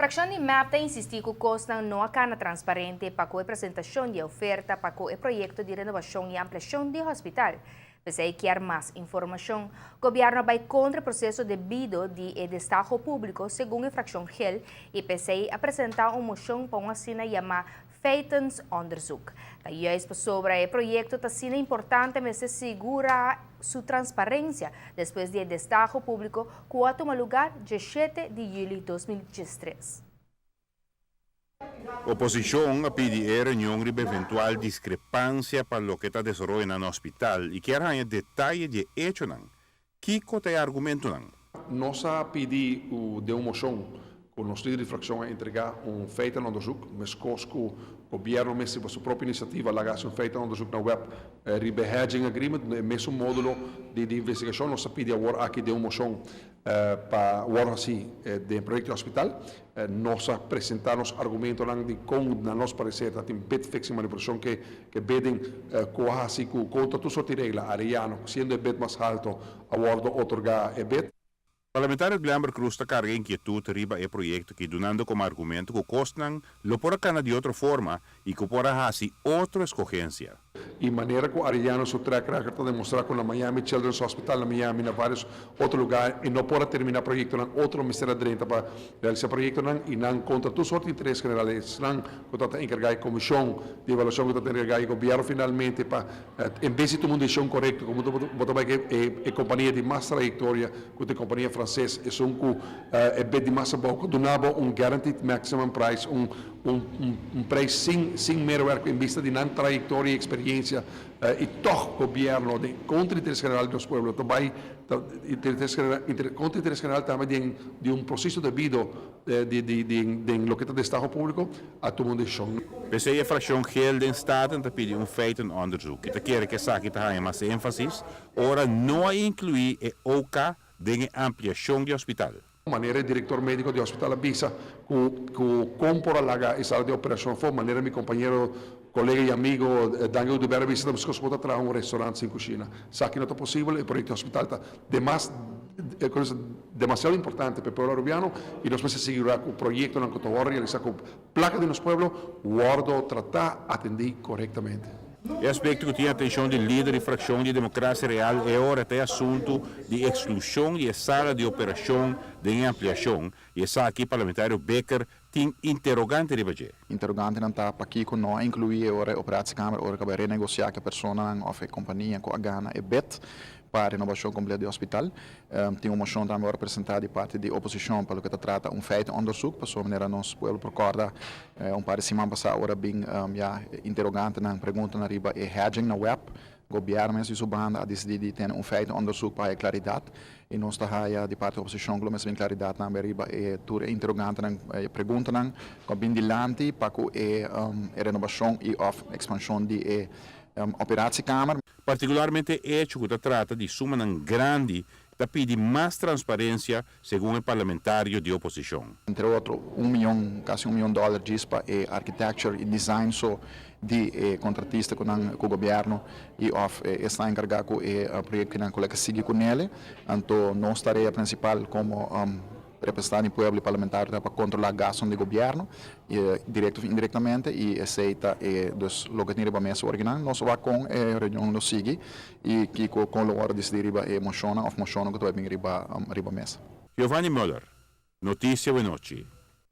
Fraccion di MEP ta insisti cu cosnan no a cana transparente pa cu e presentacion di oferta pa cu e proyecto di renovacion y ampliacion di hospital. Pesey kier mas informacion. Gobierno a bay contra e proceso debido di e destaho publico, segun e fraccion geel, y pesey a presenta un mocion pa un asina yama feitenonderzoek. Ta juist pasobra e proyecto ta asina importante mester sigura su transparencia despues di e destaho publico cu a tuma lugar 17 di juli 2013. Oposicion a pidi e reunion riba eventual discrepancia pa loke ta desaroyo na hospital y kier haya detaye di e hechonan. Kico ta e argumentonan? Nos a pidi den un mocion cu nos lider di fraccion a entrega un feitenonderzoek, mescos cu gobierno mester pa su propio iniciativa laga haci un feitenonderzoek na WEB riba e hedging agreement, e mesun modulo di investigacion. Nos a pidi awor aki den un mocion pa worde haci den proyecto di hospital. Nos a presenta nos argumentonan di con na nos parecer ta tin bid fixing, manipulacion cu e bidding cu a haci cu contra tur soort di regla. Arellano, siendo e bid mas halto, a wordo otorga e bid. Parlamentario Glenbert Croes ta carga inquietud riba e proyecto aki, dunando como argumento cu cosnan lo por a cana di otro forma y cu por a haci otro escogencia. Y manera cu Arellano su track record ta demostra cu na Miami Children's Hospital na Miami, na varios otro lugar, e no por a termina proyectonan, otro mester a drenta pa realisa proyectonan y nan contra tur soort di interes general. Esnan cu ta ta encarga e comision di evaluacion cu ta ta encarga e gobierno finalmente pa en bes di tuma un decision corecto como bo ta bay cu e compania di mas trayectoria cu ta e compania Frances, esun cu e bid di mas abao cu duna bo un guaranteed maximum price, un prijs sin meerwerk en bista di nan trayectoria y experiencia, y toch gobierno den contra interes general di nos pueblo ta bay interes general, contra interes general tambe di un proceso debido den loke ta destaho publico a tuma un decision. P'esei e fraccion geel den Staten ta pidi un feitenonderzoek y ta kere cu esaki ta haya mas enfasis ora no a inclui e OK den e ampliacion di hospital. Manera e director medico di hospital a bisa cu con por a laga e sala di operacion afo, manera mi compañero, colega y amigo Dangui Oduber a bisa, ta busca bo ta traha un restaurant sin cushina. Esaki no ta posibel, e proyecto di hospital ta demas demasiado importante pa e pueblo Arubiano y nos mester sigura cu proyectonan cu ta wordo realisa cu placa di nos pueblo wordo trata, atendi corectamente. E aspecto cu tin atencion di lider di fraccion di Democracia Real e ora ta e asunto di exclusion di e sala di operacion den e ampliacion y esaki parlamentario Bikker tin interrogante riba dje. Interrogantenan ta pakico no a inclui e ora e operatiekamer ora cu a bay renegocia cu e personanan of e compania cu a gana e bid pa renovacion completo di hospital. Tin un mocion tambe ora presenta di parti di oposicion pa loke ta trata un feitenonderzoek, pasobra manera nos pueblo por corda un par di siman pasa ora bin ya interrogantenan, preguntanan riba e hedging na WEB. Gobierno mes di su banda a dicidi di tene un feitenonderzoek pa haya claridad y nos ta haya di parti oposicion cu lo mester bin claridad tambe riba e tur e interrogantenan, e preguntanan cu a bin dilanti pa cu e renovacion y of expansion di e operatiekamer. Particularmente e hecho cu ta trata di sumanan grandi ta pidi mas transparencia, segun e parlamentario di oposicion. Entre otro, un miyon, casi $1 miyon djis pa e architecture y design so di e contratista cu nan cu gobierno y of esnan encarga cu e proyectonan cu a sigui cu nele. Anto nos tarea principal como representante di pueblo y parlamentario ta pa controla gasto di gobierno, directo of indirectamente, y esey ta e dus loke tin riba mesa original. Nos wak con e reunion lo sigui y kico con lo wordo dicidi riba e mocionnan of mocionnan cu ta bay bin riba mesa. Giovanni Muller, Noticia Awenochi.